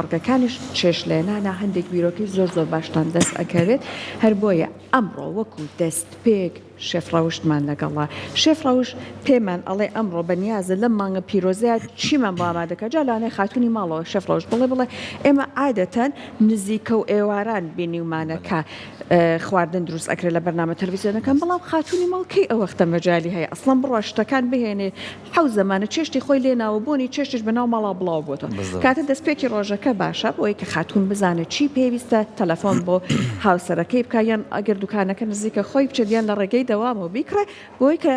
بڕگەکانیش چێشتلێنانە هەندێک بیرۆکەی زۆر زۆر باشتان دەست ئەکەوێت هەر بۆیە ئەمڕۆ وەکو دەستپێک شێف ڕەوشتمان لەگەڵە. شێف ڕەوشت پێمان ئەڵێ ئەمڕۆ بە نیازە لەم مانگە پیرۆزەیا چیمان بۆ ئامادە کە جا لەوانەیە خاتوونی ماڵەوە شێف ڕەوشت بڵێ بڵێ ئێمە عادەتەن نزیکە و ئێواران بینیومانە کە خواردن دروست ئەکرێ لە بەرنامە تەلەفیزیۆنەکان بەڵام خاتوونی ماڵ کەی ئەو وەختە مەجالی هەیە ئەسڵەن بڕوا شتەکان بهێنێ حەو زەمانە چێشتی خۆی لێ ناوە بۆنی چێشتیش بە ناو ماڵا بڵاو بۆتەوە کاتە دەستپێکی ڕۆژەکە باشە بۆی کە خاتوون بزانێت چی پێویستە تەلەفۆن بۆ هاوسەرەکەی بکە یان ئەگەر دوکانەکە نزیکە خۆی بچێت یان لە ڕێگەی دەوامەوە بیکڕێ بۆی کە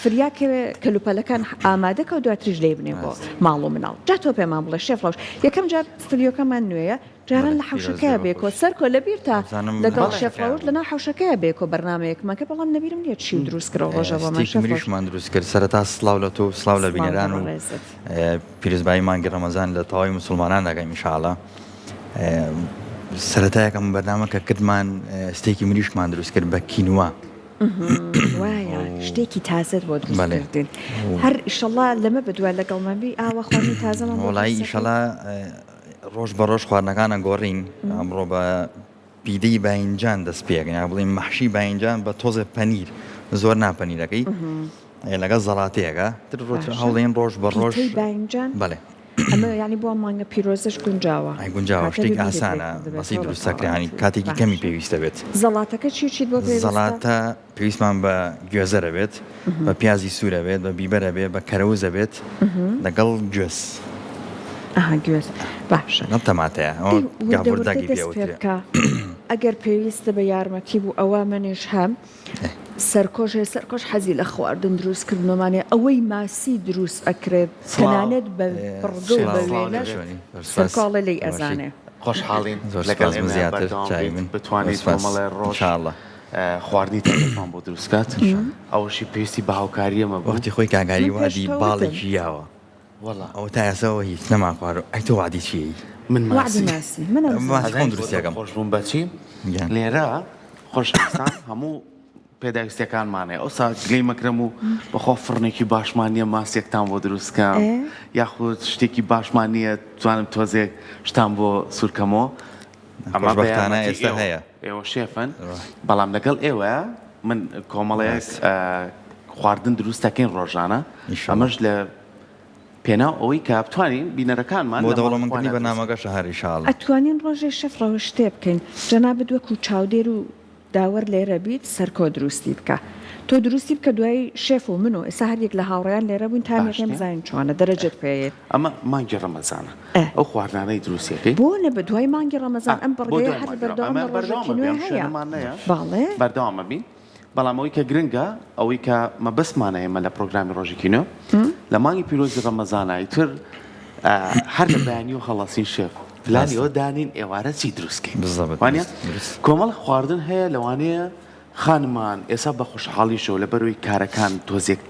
فریا کەوێ کەلوپەلەکان ئامادەکە و دواتریش لێی بنێ بۆ ماڵ و مناڵ جا تۆ پێمان بڵێ شێف ڕەوش یەکەم جار ستۆدیۆکەمان نوێیە جاران لە حەوشەکەیا بێکۆ سەرکۆ لەبیرتە لەگەڵ شێف ڕەوش لەناو حەوشەکەیا بێکۆ بەرنامەیەکمان کرد بەڵام لەبیرم نییە چی دروست کرد ئەو ڕۆژە بۆمان شێف ڕەوش. مریشکمان دروست کرد سەرەتا سڵاو لە تۆ و سڵاو لە بینەران و پیرۆزبایی مانگی ڕەمەزان لە تەواوی موسڵمانان دەکەم ئینشاءاللە سەرەتا یەکەم بەرنامە کە کردمان ستێکی مریشکمان دروست کرد بە کینوا وایە شتێکی تازەت بۆ دروست کردین هەر ئیشەڵا لەمە بەدوا لەگەڵمان بی ئاوا خواردنی تازەمان بۆ وەڵایی ئیشەڵا ڕۆژ بە ڕۆژ خواردنەکان ئەگۆڕین، ئەمڕۆ بە پیدەی باینجان دەست پێ ئەکەین، یا بڵێین مەحشی باینجان بە تۆزێ پەنیر، زۆر نا پەنیرەکەی لەگەڵ زەڵاتەیەکە، تر ڕۆژ باشە هەوڵێن ڕۆژ بە ڕۆژ پیتەی باینجان بەڵێ. ئەمە یانی بۆ ئەم مانگە پیرۆزەش گونجاوە ئەی گونجاوە کاتە شتێکی ببیرت لێ ئاسانە کردبێتەوە بەسیت بە دروست دەکرێ یانی تەواوەتی کاتێکی کەمی باشە پێویستە بێت. زەڵاتەکە چی و چیت بۆ پێویستە؟ زەڵاتە پێویستمان بە گوێزەرە بێت، بە پیازی سوورە بێت، بە بیبەرە بێت، بە کەرەوزە بێت لەگەڵ گوێز. ئەها گوێز باشە. لەگەڵ تەماتەیە ئەوە دەی وردە وردە گاڤورداگی پێ دەست پێ ئەوترێ. بکە ئەگەر پێویستە بە یارمەتی بوو ئەوا منیش هەم. سەرکۆش هەیە سەرکۆش حەزی لە خواردن دروست کردنەوەمانەیە ئەوەی ماسی دروست ئەکرێت تەنانەت بە بڕگە و بە وێنەش سەرکۆڵێ لێی ئەزانێ. خۆشحاڵین لەگەڵ ئێمە بەردەوام بیت بتوانیت کۆمەڵێ ڕۆژ خواردنی تایبەتمان بۆ دروست کات ئەوەشی پێویستی بە هاوکاری ئێمە بوو. وەختی خۆی کاک هاری من پێش وادی تۆ وتم. باڵێکی یاوە وەڵا. ئەوە تا ئێستا هیچ نەمان خواردوە ئەی تۆ وادی چی ئەی؟ من وەعدی ماسی. ماسی منم ماسی خۆم ئەزانی دروستی ئەکەم. خۆش بووم بەچی گیان. لێرە خۆشەویستان هەموو پێداویستیەکانمان هەیە ئەوسا گلەی مەکرەم و بەخوا فڕنێکی باشمان نییە ماسیەکتان بۆ دروست کەم یاخود شتێکی باشمان نییە توانم تۆزێک شتان بۆ سوورکەمەوە ئەمە بە خۆشبەختانە یارمەتی ئێستا ئێوە هەیە. ئێوە شێفن بەڵام لەگەڵ ئێوە من کۆمەڵێک خواردن دروست دەکەین ڕۆژانە ئەمەش لە پێناو ئەوەی کە بتوانین بینەرەکانمان بۆ لە ماڵی دەوڵەمەندکردنی خۆیان دروست بەرنامەکەشە هەر ئیشاڵا. ئەتوانین ڕۆژێ شەف ڕەوش تێ بکەین جەنابت وەکو چاودێر و داوەر لێرە بیت سەرکۆ دروستی بکە تۆ دروستی بکە دوایی شێف و من و ئێستا هەر یەک لە هاوڕێیان لێرە بووین تامی باش ئەکەین نیە؟ بزانین چۆنە دەرەجەت پێ یەت. ئەمە مانگی ڕەمەزانە ئێ. ئەو خواردنانەی دروستیەکەی. بۆ نە بە دوای مانگی ڕەمەزان ئا ئەم بۆ بڕگەیە دوای هەر مانگی ڕەمەزان بەردەوام ئەمە لە ڕۆژێکی بەردەوامە بی نوێ ئەم هەیە شوێنەمان نەیە بەڵێ. بەردەوامە بین بەڵام ئەوەی کە گرنگە ئەوەی کە مەبەستمانە ئێمە لە پرۆگرامی ڕۆژێکی نوێ لە مانگی پیرۆزی ڕەمەزانە ئیتر هەر لە بەیانیەوە هەڵەسین شێف پلانی ئەوە دانین ئێوارە چی دروست کەین بالضبط وانە دروست دروست. کۆمەڵ خواردن هەیە لەوانەیە خانمان ئێسا بە خۆشحاڵیشەوە لەبەرەوەی کارەکان تۆزێک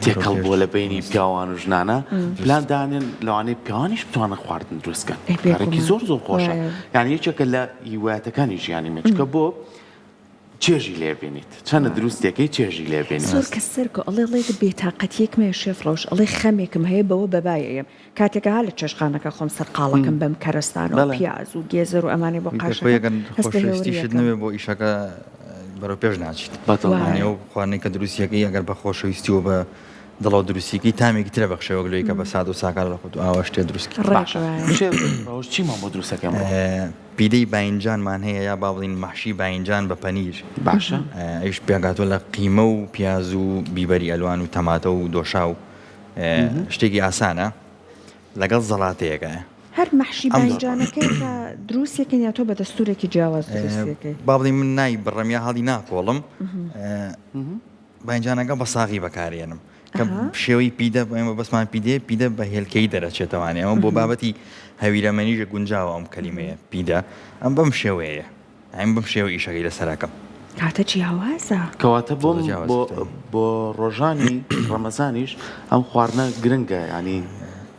تێکەڵ بووە لە بەینی پیاوان و ژنانە پلان دانێن لەوانەیە پیاوانیش بتوانن خواردن دروست کەن ئەی کارێکی بێگومان زۆر زۆر خۆشە وایە. یعنی یەکێکە لە هیوایەتەکانی ژیانی من چونکە بۆ چێژی لێ بینیت چەنە دروستێکەی چێژی لێ بینیت. زۆر کەس سەرکۆ ئەڵێ ئەڵێ بێتاقەتیەکم هەیە شێف ڕەوش ئەڵێ خەمێکم هەیە بەوە بەبای ئەیەم کاتێکە ها لە چێشتخانەکە خۆم سەرقاڵەکەم بەم کەرەستانەوە بەڵێ. پیاز و گێزەر و ئەمانەی بۆ خۆی قاشەکەم ئەگەر هەست بە هێوری خۆشەویستیشت ئەکەم. نەبێ بۆ ئیشەکە بەرەو پێش ناچیت. بەدڵنیایەوە. یانی ئەو خواردنەی کە دروستیەکەی ئەگەر بە خۆشەویستی و بە دڵەوە دروستیکەی تامێکی ترە بەخشێ وەک لەوەی کە بە سادە و ساکار لە خۆت و ئاوا شتێ دروست کەی. ڕێک باشە وایە. شێف ڕەوش چیمان بۆ دروست ئەکەی ئەمڕۆ؟ پیدەی باینجانمان هەیە یا با بڵێین مەحشی باینجان بە پەنیر. باشە. ئەویش پێکهاتووە لە قیمە و پیاز و بیبەری ئەلوان و تەماتە و دۆشاو. شتێکی ئاسانە لەگەڵ زەڵاتەیەکە. هەر مەحشی باینجانەکەی کە دروستیەکەین یا تۆ بە دەستورێکی جیاواز دروستیەکەی؟ با بڵێین من نایبڕم یا هەڵی ناکۆڵم باینجانەکە بە ساغی بەکارێنم کە شێوەی پیدە ئێمە بەسمان پیدەیە پیدە بە هێلکەی دەرەچێتەوانێ ئەمە بۆ بابەتی هەویرەمەنیش گونجاوە ئەم کەلیمەیە پیدە ئەم بەم شێوەیە ئەم بەم شێوە ئیشەکەی لەسەرەکەم. کاتە جیاوازە. کەواتە بۆم بۆ بۆ ڕۆژانی ڕەمەزانیش ئەم خواردنە گرنگە یانی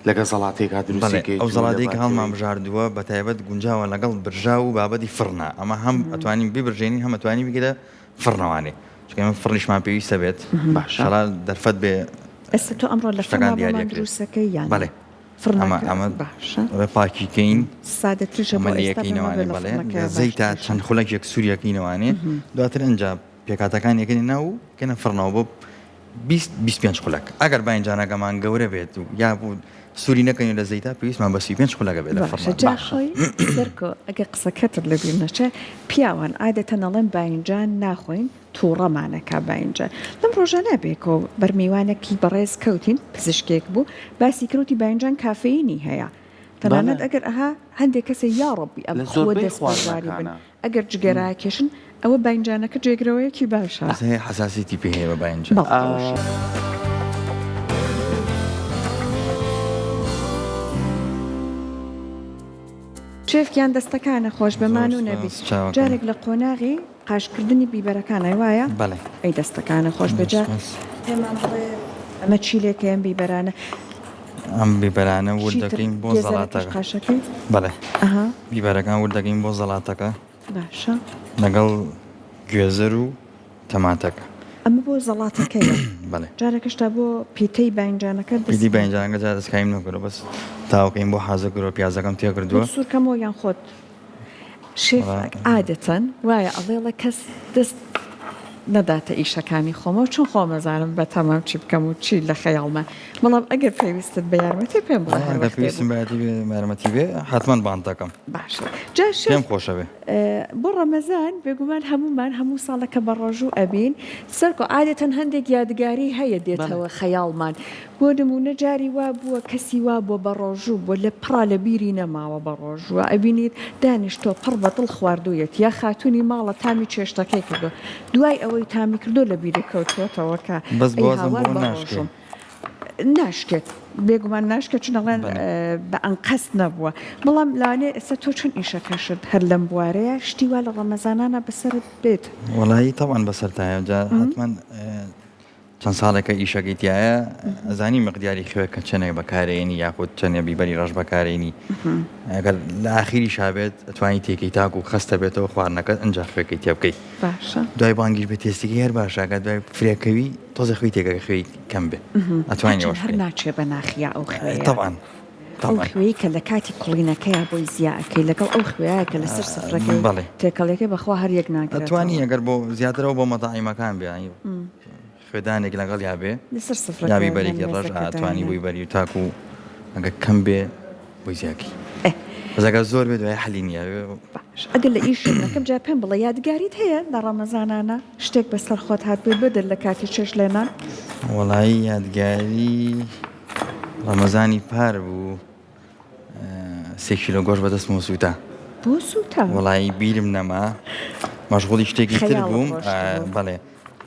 لەگەڵ زەڵاتێکا دروستی کەیت ئەو زەڵاتەی کە هەڵمان بژاردووە بە تایبەت گونجاوە لەگەڵ برژاو و بابەتی فڕنە ئەمە هەم ئەتوانین بیبرژێنین هەم ئەتوانین بیکەیتە فڕنەوانێ چونکە ئێمە فڕنیشمان پێویستە بێت باشە شەڵا دەرفەت بێ ئێستا تۆ ئەمڕۆ لە شتەکان فڕنا دیاری بۆمان ئەکرێت دروستەکەی یان بەڵێ. ئەمە ئەمە باشە ئەبێ پاکی کەین سادەتریشە بۆ ئەمە ئێستا پێم لێیەکەینەوانێ وابێ لە بەڵێ فڕنەکەیا لە زەیتا باشتریشە. چەند خولەکێک سووریەکەینەوانێ دواتر ئینجا پێکهاتەکان یەکەینە ناو و کەنە فڕنەوە بۆ 20 25 خولەک ئەگەر باینجانەکەمان گەورە بێت و یا بوو سووری نەکەین لە زەیتا پێویستمان بە 35 خولەکە بێت لە باشە فڕنا جا باشە خۆی سەرکۆ ئەگەر قسەکەتت لەبیر نەچێ پیاوان عادەتەن ئەڵێن باینجان ناخۆین توڕەمان ئەکا باینجان لەم ڕۆژانە بێکۆ بەر میوانێکی بەڕێز کەوتین پزیشکێک بوو باسی کرد وتی باینجان کافەینی هەیە تەنانەت بەڵێ ئەگەر ئەها هەندێک کەسێ یاڕەبی ئەم لە خووە زۆربەی دەست بەرداری بن خواردنەکانا. ئەگەر جگەرە ئەکێشن ئەوە باینجانەکە جێگرەوەیەکی باشە. بەس هەیە حەساسیەتی پێ هەیە بە باینجان. بەڵێ ئەوەشی. شێف گیان دەستەکانە خۆش بێ زۆر مانوو نەبی سوپاس چاوەکەم. جارێک لە قۆناغی قاشکردنی بیبەرەکان ئەی وایە؟ بەڵێ. ئەی دەستەکانت خۆش بێ جا پێمان بڵێ ئەمە چی لێکەی ئەم بیبەرانە؟ ئەم بیبەرانە ورد چیتر دەکەین بۆ گێزەرەکەش زەڵاتەکە. قاشەکەی؟ بەڵێ. ئەها. بیبەرەکان ورد دەکەین بۆ زەڵاتەکە. باشە. لەگەڵ گوێزەر و تەماتەکە. ئەمە بۆ زەڵاتەکەیە. بەڵێ. جارێکش تا بۆ پیتەی باینجانەکە دەست. پیتەی باینجانەکە جا دەستکاریم نەکردووە بەس تاوەکەیم بۆ حازر کردووە پیازەکەم تێکردووە. بۆت سوورکەمەوە یان خۆت؟ شێف عادەتەن وایە ئەڵێڵێ کەس دەست نەداتە ئیشەکانی خۆمەوە چون خۆم ئەزانم بە تەمام چی بکەم و چی لە خەیاڵمە بەڵام ئەگەر پێویستت بە یارمەتی پێم بڵێ هەر ئەگەر وەختێ پێویستم بوو. بە یارمەتی بێ حەتمەن بانگ دەکەم. باشە جا شێف پێم خۆشە بێ. بۆ ڕەمەزان بێگومان هەموومان هەموو ساڵە کە بە ڕۆژوو ئەبین سەرکۆ عادەتەن هەندێک یادگاری هەیە دێتەوە خەیاڵمان بۆ نموونە جاری وا بووە کەسی وا بووە بەڕۆژوو بووە لە پڕا لە بیری نەماوە بەڕۆژووە ئەبینیت دانیشتووە پڕ بە دڵ خواردوویەتی یا خاتوونی ماڵە تامی چێشتەکەی کردووە دوای ئەوەی تامی کردووە لە بیری کەوتووەتەوە کە بەس ئەی بۆزم هاوار بۆ ناشکێ. بەڕۆژووم. ناشکێت بێگومان ناشکێت چون ئەڵێن بە ئەنقەست نەبووە بەڵام لەوانەیە ئێستا تۆ چۆن ئیشەکەشت هەر لەم بوارەیە شتی وا لە ڕەمەزانانا بەسەرت بێت؟ وەڵایی تەبعەن بەسەرتایە جا حەتمەن چەند ساڵێکە ئیشەکەی تایە ئەزانی مقداری خوێ کە چەندێک بەکارێنی یاخود چەندێ بیبەری ڕەش بەکارێنی ئەگەر لە ئاخیری شابێت ئەتوانی تێکەی تاکو و خەستە بێتەوە خواردنەکە ئەجا خوێکەی تێ بکەیت باشە دوای بانگیش بە تێستەکەی هەر باشە دوای فرێکەوی تۆزە خوێی تێکەکە خوێی کەم بێ ئەتوانی ئەوەش هەر بکەی. ناچێ بە ناخیا ئەو خوێیە تەبعەن ئەو تەبعەن خوێی کە لە کاتی کوڵینەکەیا بۆی زیا ئەکەی لەگەڵ ئەو خوێیە کە لەسەر سفرەکەی بەڵێ تێکەڵیەکەی بەخوا هەر یەک ئەتوانی ناگرێتەوە. ئەگەر بۆ زیاترەوە بۆ مەتاعیمەکان بێ یانی خوێدانێک لەگەڵیا بێ لەسەر یا سفرەکە یان بیبەرێکی ڕەش مێزەکە ئەتوانی دانێ. بۆی بەری و تاکو ئەگەر کەم بێ بۆی زیاکەی ئێ بەس ئەگەر زۆر بێ دوای حەلی نییە باش ئەگەر لە ئیشت نەکەم جا پێم بڵێ یادگاریت هەیە لە ڕەمەزانانە شتێک بەسەر خۆت هاتبێ بەدەر لە کاتی چێشت لێنان؟ وەڵایی یادگاری ڕەمەزانی پار بوو سێ کیلۆ گۆشت بەدەستمەوە سووتا. بۆ سووتا؟ وەڵایی بیرم نەما مەشغوڵی شتێکی تر خەیاڵت بووم ڕۆشتبوو. بەڵێ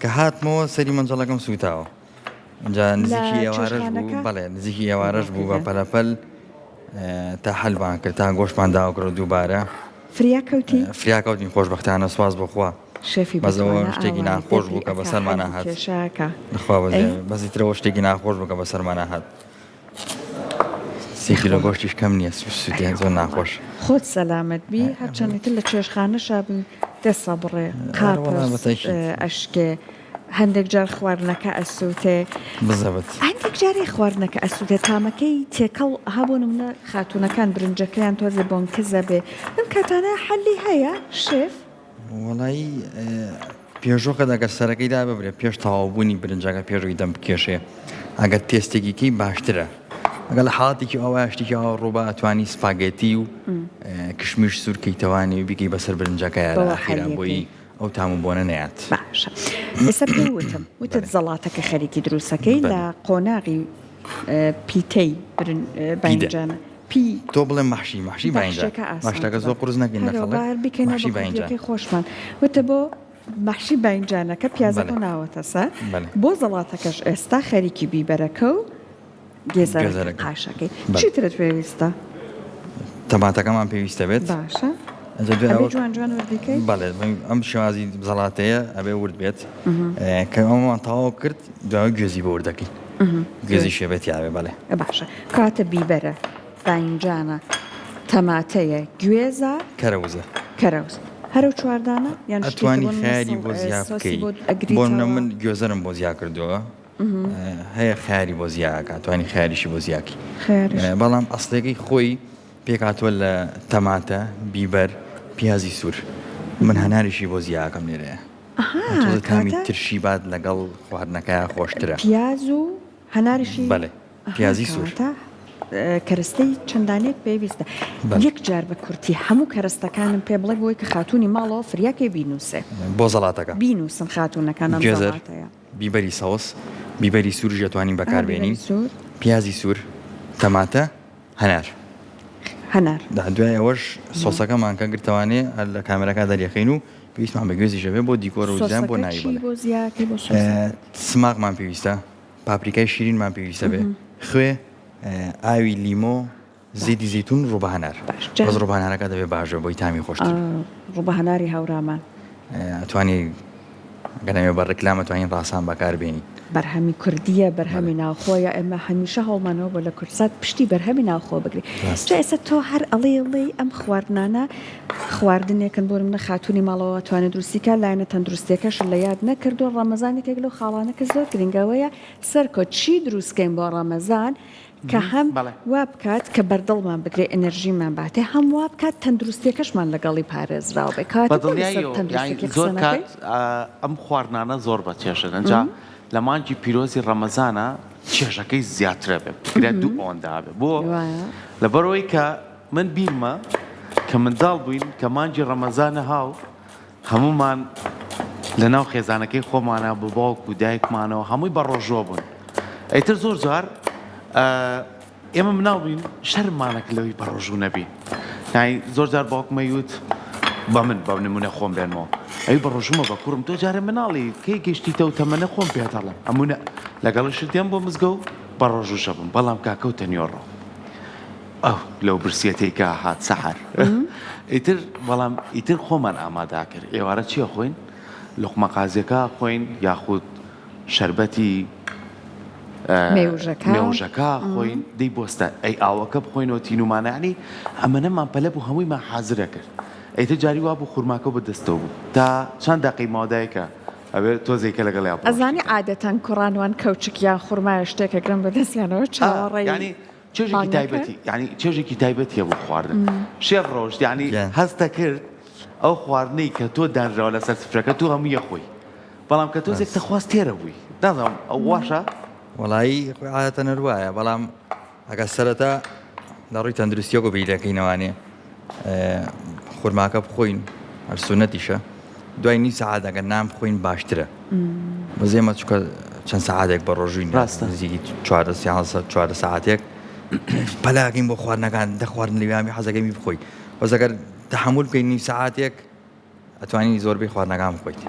کە هاتمەوە سەری مەنجەڵەکەم سووتاوە جا لە نزیکی ئێوارەش بوو چێشتخانەکە؟ بەڵێ نزیکی ئێوارەش بوو بە گیان. پەلەپەل تا حەلمان کرد تا گۆشتمان داوە کرد دووبارە فریا کەوتی؟ فریا کەوتین خۆشبەختانە سوپاس بۆ خوا شێفی بەس ئەوە بەتوانا شتێکی ئاوای ناخۆش دەبی بوو کە ئەکا بەسەرمانا حەلی هات کێشەکە لەخوا ئەی بەزێ بەس ئیترەوە شتێکی ناخۆش بوو کە بەسەرمانا هات سێ کیلۆ گۆشتیش کەم نییە سوتێن زۆر ناخۆش. خۆت سەلامەت بی هەرچەند ئیتر لە چێشتخانەشا بی دەسە بڕێ قاپە ئەشکێ هەندێک جار خواردنەکە ئەسووتێ بزەبت هەندێک جارێ خواردنەکە ئەسووتێ تامەکەی تێکەڵ ها بۆ نمونە خاتوونەکان برنجەکەیان تۆزێ بۆنکزە بێ لەم کاتانە حەلی هەیە شێف؟ وەڵایی پێشوەخت ئەگەر سەرەکەی داببرێ پێش تەواوبوونی برنجەکە پێش ئەوەی دەم بکێشێ ئەگەر تێستێکی کەی باشترە ئەگەر لە حاڵەتێکی ئەوە شتێکی ئەوە ڕووبا ئەتوانی سپاگێتی و کشمیش سوور کەیتەوانی و بیکەی بەسەر برنجەکە لە بەوە ئاخیرا بۆی حەلیەکەی. ئەو تام و بۆنە نەیات. باشە ئێستا پێ وتم وتت زەڵاتەکە خەریکی دروستەکەی لە قۆناغی پیتەی باینجانە پی تۆ بڵێ مەحشی مەحشی باینجان مەشتەکە زۆر قورس نەکەین لە خەڵک بیکەینەوە بە کوردیەکەی خۆشمان وتە بۆ مەحشی باینجانەکە پیازەکە ناوەتە سەر بۆ زەڵاتەکەش ئێستا خەریکی بیبەرەکە و گێزەرەکە قاشەکەی چیترت پێویستە؟ تەماتەکەمان پێویستە بێت باشە ئەبێ جوان جوان ورد بیکەی؟ بەڵێ ئەم شێوازی زەڵاتەیە ئەبێ ورد بێت کە ئەومان تەواو کرد دوای گوێزی بۆ ورد دەکەین گوێزی شێبێت یاوێ بەڵێ باشە کاتە بیبەرە باینجانە تەماتەیە گوێزە کەرەوزە کەرەوز هەرو چواردانە یان ئەتوانی خەیاری بۆ زیا بکەی بۆ من گوێزەرم بۆ زیا کردووە. هەیە خیاری بۆ زیاکە توانی خیاریشی بۆ زیاکی بەڵام ئەسلەکەی خۆی پێکهاتووە لە تەماتە، بیبەر، پیازی سوور. من هەناریشی بۆ زیاکەم لێرەیە. تۆزێ تامی ترشی بات لەگەڵ خواردنەکەیا خۆشترە. پیاز و هەناریشی؟ بەلێ پیازی سوور. کەرەستەی چەندانێک پێویستە. یەک جار بە کورتی هەموو کەرەستەکانم پێ بڵێ بۆی کە خاتوونی ماڵەوە فریاکەی بینووسێ. بۆ زەڵاتەکە. بینووسن خاتوونەکان ئەم زەڵاتەیە. بیبەری سەوز، بیبەری سووریش ئەتوانین بەکاربێنین، پیازی سوور، تەماتە، هەنار. هەنار. دوای ئەوەش سۆسەکەمان کە گرتەوانێ هەر لە کامێرەکە دەریەخەین و پێویستمان بە گوێزیش ئەبێ بۆ دیکۆر و دیزاین بۆ ناوی بڵێ. سماقمان پێویستە، پاپریکای شیرینمان پێویستە بێ، خوێ، ئاوی لیمۆ، زەیتی زەیتون، ڕووبە هەنار. بەس ڕووبە هەنارەکە دەبێ باش بێ بۆی تامی خۆشتر بێ. ڕووبە هەناری هەورامان. ئەتوانی گەر نەبێ بە ڕیکلام ئەتوانین ڕاسان بەکار بێنین. بەرهەمی کوردیە بەرهەمی ناوخۆیە ئێمە هەمیشە هەوڵمان ئەوە بوە لە کوردسات پشتی بەرهەمی ناوخۆ بگرین جا ئێستا تۆ هەر ئەڵێی ئەڵێی ئەم خواردنانە خواردنێکن بۆ نمونە خاتونی ماڵەوە ئەتوانێ دروستی کا لایەنە تەندروستیەکەش لە یاد نەکردوە ڕەمەزان یەکێک لەو خاڵانە کە زۆر گرنگە ئەوەیە سەرکۆ چی دروست کەین بۆ ڕەمەزان کە هەم وا بکات کە بەردڵمان بگرێ ئێنێرژیمان باتێ هەم وا بکات تەندروستیەکەشمان لەگەڵی پارێزراو بێ کەواتە بۆ لەسەر تەندروستیەکەی قسە زۆر نەکەین؟ کات ئەم خواردنانە زۆر بە چێژن ئەنجا لە مانگی پیرۆزی ڕەمەزانا چێژەکەی زیاترە بێ بگرە دوو ئەوەندە ئەبێ بۆ لەبەرئەوەی کە من بیرمە کە منداڵ بووین کە مانگی ڕەمەزانە هاو هەموومان لە ناو خێزانەکەی خۆمانا بە باوک و دایکمانەوە هەمووی بە ڕۆژووە بوون ئیتر زۆر جار ئێمە مناڵ بووین شەرممانە کرد لەوەی بە ڕۆژوو نەبین یانی زۆر جار باوکم ئەیوت بە من بە نمونە خۆم بێنمەوە ئەی بە ڕۆژوومە بە کوڕم تۆ جارێ مناڵی کەی گەشتیتە و تەمەنە خۆم پێت ئەڵێم ئەمونە لەگەڵیشت دێم بۆ مزگەوت بە ڕۆژووشە بم بەڵام کاکەوتە نیۆڕۆ ئەو لەو برسیەتەی کە هات سەحەر ئیتر بەڵام ئیتر خۆمان ئامادە کرد ئێوارە چی ئەخۆین لوقمە قازیەکە ئەخۆین یاخود شەربەتی مێوژەکە مێوژەکە خۆین دەی بۆستە ئەی ئاوەکە بخۆینەوە تینومانە یعنی ئەمەنەمان پەلە بوو هەموویمان حازرە کرد ئەیتر جاری وا بوو خورماکە بە دەستەوە بوو تا چەند دەقەی ماوە دایکە ئەبێ تۆزێکە لەگەڵیا ئەزانی عادەتەن کوڕان وان کەوچک یان خورمایە شتێک ئەگرن بە دەستیانەوە چاوەڕێی یعنی چێژێکی تایبەتی یانی چێژێکی تایبەتی هەبوو خواردن شێف ڕۆشت یانی هەستە کرد ئەو خواردنەی کە تۆ دانراوە لەسەر سفرەکە تۆ هەموویە خۆی بەڵام کە تۆزێک تەخواست تێرە بووی نازانم ئەو واشە وەڵایی خۆی عادەتەن هەر وایە بەڵام ئەگەر سەرەتا لە ڕووی تەندروستیەوە بیرەکەینەوانێ خورماکە بخۆین هەر سونەتیشە دوای نیو سەعات ئەگەر نان بخۆین باشترە بەس ئێمە چونکە چەند سەعاتێک بە ڕۆژووین ڕاستە. نزیکی 14 سیانزە 14 سەعاتێک پەلاکەین بۆ خواردنەکان دە خواردن لەویامی حەزەکەمی بخۆی بەس ئەگەر تەحەمول بکەین نیو سەعاتێک ئەتوانی زۆربەی خواردنەکان بخۆیت.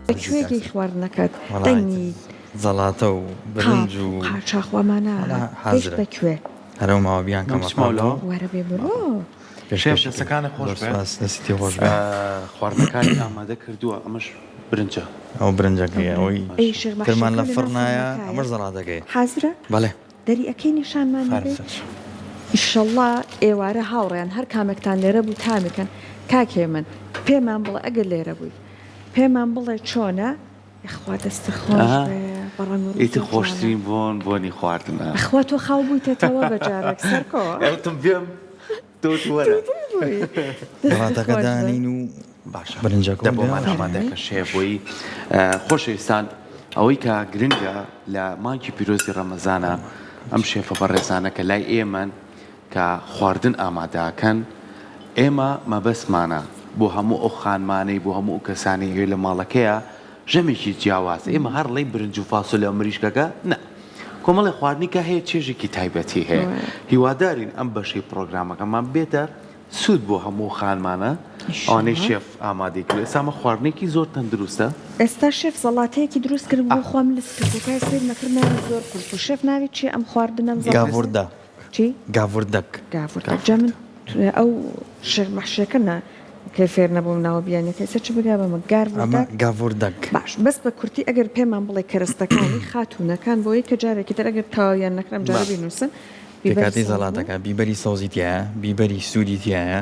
لە کوێ گەی خواردنەکەت دەنگی زەڵاتە و برنج و قاچاخ وەمانە گەیشت بە کوێ؟ هەر ئەو ماوە بیانکەم وەرە بێ بڕۆ. شێف دەستەکانت خۆش بێت. سپاس دەستی خۆش بێت. خواردنەکانی ئامادە کردووە ئەمەش برنجە. ئەو برنجەکەی ئەوەی ترمان لە فڕنایە ئەمەش زەڵاتەکەی. حازرە؟ بەڵێ. دەری ئەکەی نیشانمان ئەدەی؟ ئیشەڵا ئێوارە هاوڕێیان هەر کامێکتان لێرە بوو تامی کەن کاک هێمن پێمان بڵێ ئەگەر لێرە بووی پێمان بڵێ چۆنە یاخوا دەستت خۆش بێ بە ڕەنگ و ڕوو ئیتر زۆر جوانە. خۆشترین بۆن بۆنی خواردنە. یاخوا تۆ خاو بوویتەتەوە بە جارێک سەرکۆ. وتم بێم تۆ وتی وەرە. بووی دەستت زەڵاتەکە خۆش بێ. دانین و باشە برنجەکە دە بۆمان ئامادە کە شێ بۆی خۆشەویستان ئەوەی کە گرنگە لە مانگی پیرۆزی ڕەمەزانە ئەم شێفە بەڕێزانە کە لای ئێمەن کە خواردن ئامادەکەن ئێمە مەبەستمانە بۆ هەموو ئەو خانمانەی بۆ هەموو ئەو کەسانەی هەیە لە ماڵەکەیە ژەمێکی جیاواز ئێمە هەر ڵێی برنج و فاسۆلیا و مریشکەکە نا کۆمەڵی خواردنی کە هەیە چێژێکی تایبەتی هەیە هیوادارین ئەم بەشەی پڕۆگرامەکەمان بێتە سوود بۆ هەموو خانمانە ئەوانەی شێف ئامادەی کردوە ئێستا ئەمە خواردنێکی زۆر تەندروستە. ئێستا شێف زەڵاتەیەکی دروست کرد بۆ خۆم لس کرد کە سەیر مەکرد ناوی زۆر قورس بوو شێف ناوی چیە ئەم خواردنەم زەڵاتە؟ گاڤوردە. چی؟ گاڤوردەک. گاڤوردەک جا من ئەو شێخ مەحشیەکە نا کەی فێر نەبووم ناوە بیانیەکە ئێستا چ بگا بەمە ئەمە گاڤوردەک گاڤوردەک. باش بەس بە کورتی ئەگەر پێمان بڵێ کەرەستەکانی خاتوونەکان بۆیە کە جارێکی تر ئەگەر تەواویان نەکرا ئەم جارە بینووسن بیبەری پێکهاتەی سەوز بوو. زەڵاتەکە، بیبەری سەوزی تیایە، بیبەری سووری تیایە،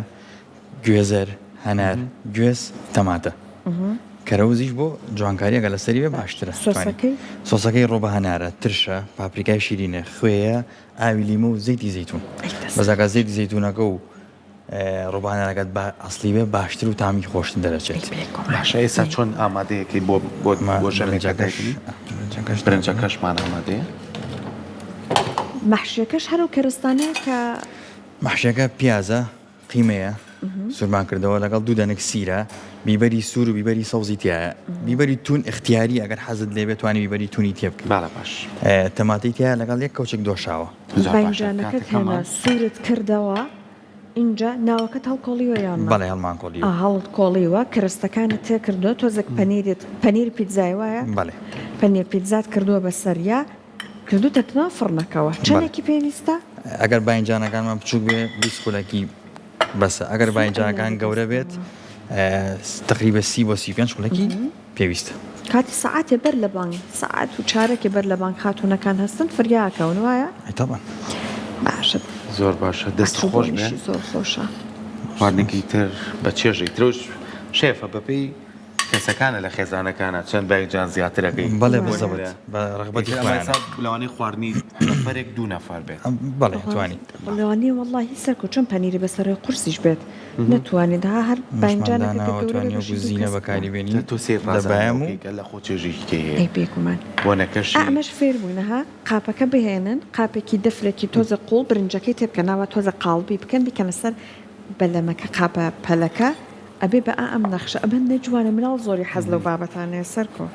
گوێزەر، هەنار، گوێز، تەماتە. کەرەوزیش بۆ جوانکاری ئەگەر لەسەری بێ باشترە. سۆسەکەی؟ سۆسەکەی ڕۆبە هەنارە، ترشە، پاپریکای شیرینە، خوێیە، ئاوی لیمۆ و زەیتی زەیتون. بەس ئەگەر زەیتی زەیتونەکە و ڕۆبە هەنارەکەت بە ئەسڵی بێ باشتر و تامی خۆشتر دەرەچێت. باشە ئێستا چۆن ئامادەیەکەی بۆ بۆ بۆ ژەمێکەکەش برنجەکەشمان ئامادەیە. مەحشیەکەش هەر ئەو کەرستانەیە کە. مەحشیەکە پیازە، قیمەیە سوورمان کردەوە لەگەڵ دوو دەنک سیرە بیبەری سوور و بیبەری سەوزی تایە بیبەری تون اختیاری ئەگەر حەزت لێ بێت توانی بیبەری تونی تێ بکەی بەڵێ باش تەماتەی تایە لەگەڵ یەک کەوچک دۆشاوە. زۆر باشە باینجانەکەت هێنا کاتەکەمان. سوورت کردەوە ئینجا ناوەکەت هەڵکۆڵیوە یان نا؟ بەڵێ هەڵمان کۆڵیوە. ئا هەڵت کۆڵیوە کەرەستەکانت تێ کردووە تۆزێک پەنیرت پەنیر پیتزای وایە؟ بەڵێ. پەنیر پیتزات کردووە بەسەریا کردوتەتە ناو فڕنەکەوە چەنێکی پێویستە؟ ئەگەر باینجانەکانمان بچوک بێ 20 خولەکی بەسە ئەگەر باینجانەکان گەورە بێت تقریبا سی بۆ 35 خولەکی پێویستە. کاتی سەعاتێ بەر لە بانگ سەعات و چارەکێ بەر لە بانگ خاتوونەکان هەستن فریا ئەکەون وایە؟ ئەی تەبعەن. باشە زۆر باشە دەست عەتر و خۆش بێ. بۆنیشی زۆر خۆشە. خواردنێکی تر بە چێژێک ترەوش شێفە بەپێی کەسەکانە لە خێزانەکانە چەند باینجان زیاتر ئەکەی بەڵێ بۆ بزەبت نمونە بە ڕەغبەتی ئیتر ئەمە خۆیانە. ئێستا لەوانەیە خواردنی نەفەرێک دوو نەفەر بێت. بەڵێ توانی. لەوانەیە وەڵاهی سەرکەوت چۆن پەنیری بەسەرەوەی قورسیش بێت نەتوانیت ها هەر مشمان باینجانەکە کە داناوە گەورە بێ توانی بەشی وەکو دوو زینە کەس بکە. بەکاری بێنی جا تۆ سەیر دەبایەم و ڕازاندنەوەکەی کە لە خۆ چێژێکی کەی هەیە ئەی بێگومان ئا بۆنەکەشی. ئەمەش فێر بووین ها قاپەکە بهێنن قاپێکی دەفرێکی تۆزێ قوڵ برنجەکەی تێ بکەن ناوە تۆزێ قاڵبی بکەن بیکەنە سەر بەلەمەکە قاپە پەلەکە ئەبێ بە ئا ئەم نەخشە ئەمە نە جوانە مناڵ زۆری حەز لەو بابەتانەیە سەرکۆ.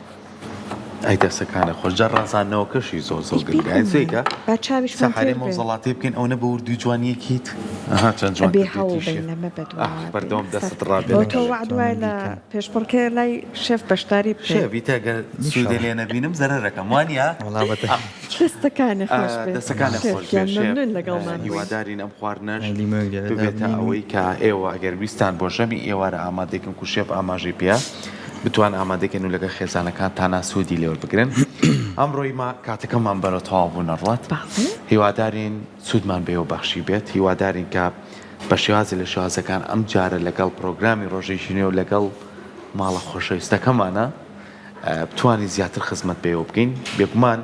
ئەی دەسەکانت خۆش جا ڕازاندنەوەکەشی زۆر زۆر ئەی گرنگە ئەی بێگومان زێکە با چاویشمان سەحەرێ تێر بێ. مەوزەڵاتێ بکەین ئەونە بە وردی جوان یەکیت ئەها چەند جوان ئەبێ کردوویەتی هەوڵ بەین شێف لەمە ئاخ بەدواوە بین بەردەوام سەر دەستت ڕابێ بۆ لەگەڵ تۆ وەعد وایە توانم لە بیکەم. پێشبڕکێ لای شێف بەشداری بکەی. شێف ئیتر گەر سوودێ ئینشاڵا لێ نەبینم زەرەرەکەم وانیە؟ وەڵا بەتە ئاخ دەستەکانت خۆش بێت دەستەکانت شێف خۆش بێ گیان شێف مەمنون لەگەڵمان بووی. هیوادارین ئەم خواردنەش لیمۆیەک لێرە ببێتە دابنێین و ئەوەی کە ئێوە ئەگەر ویستان بۆ ژەمی ئێوارە ئامادەکەن کو شێف ئاماژەی پێیا بتوان ئامادەکەن و لەگەڵ خێزانەکانتانا سوودی لێ وەربگرن ئەمڕۆ ئیمە کاتەکەمان بەرەو تەواو بوون ئەڕوات هیوادارین سوودمان بە ئێوە بەخشی بێت هیوادارین کە بە شێوازێ لە شێوازەکان ئەم جارە لەگەڵ پرۆگرامی ڕۆژێکی نوێ و لەگەڵ ماڵە خۆشەویستەکەمانە بتوانین زیاتر خزمەت بە ئێوە بکەین بێگومان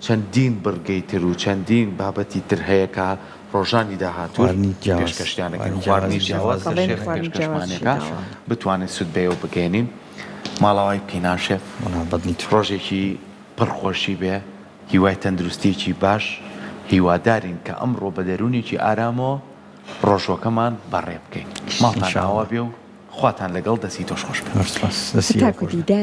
چەندین بڕگەی تر و چەندین بابەتی تر هەیە کە ڕۆژانی داهاتوو خواردنی جیاواز پێشکەشتیان دەکەین خواردنی خواردنی جیاواز جیاواز لە بەڵێن شێف خواردنی جیاوازیشی پێشکەشمانەکە داوە. بتوانین سوود بە ئێوە بگەیەنین ماڵاوای بکەین ها شێف وەڵا بەدڵی تۆ. ڕۆژێکی پڕ خۆشی بێ هیوای تەندروستیەکی باش هیوادارین کە ئەمڕۆ بە دەروونێکی ئارامەوە ڕۆژوەکەمان بەڕێ بکەین ماڵتان ان شاء ئاوا اللە. بێ و خواتان لەگەڵ دەستی تۆش خۆش بێ. زۆر سوپاس دەستی ئێوە هەتاکو خۆش بێ. دیدار.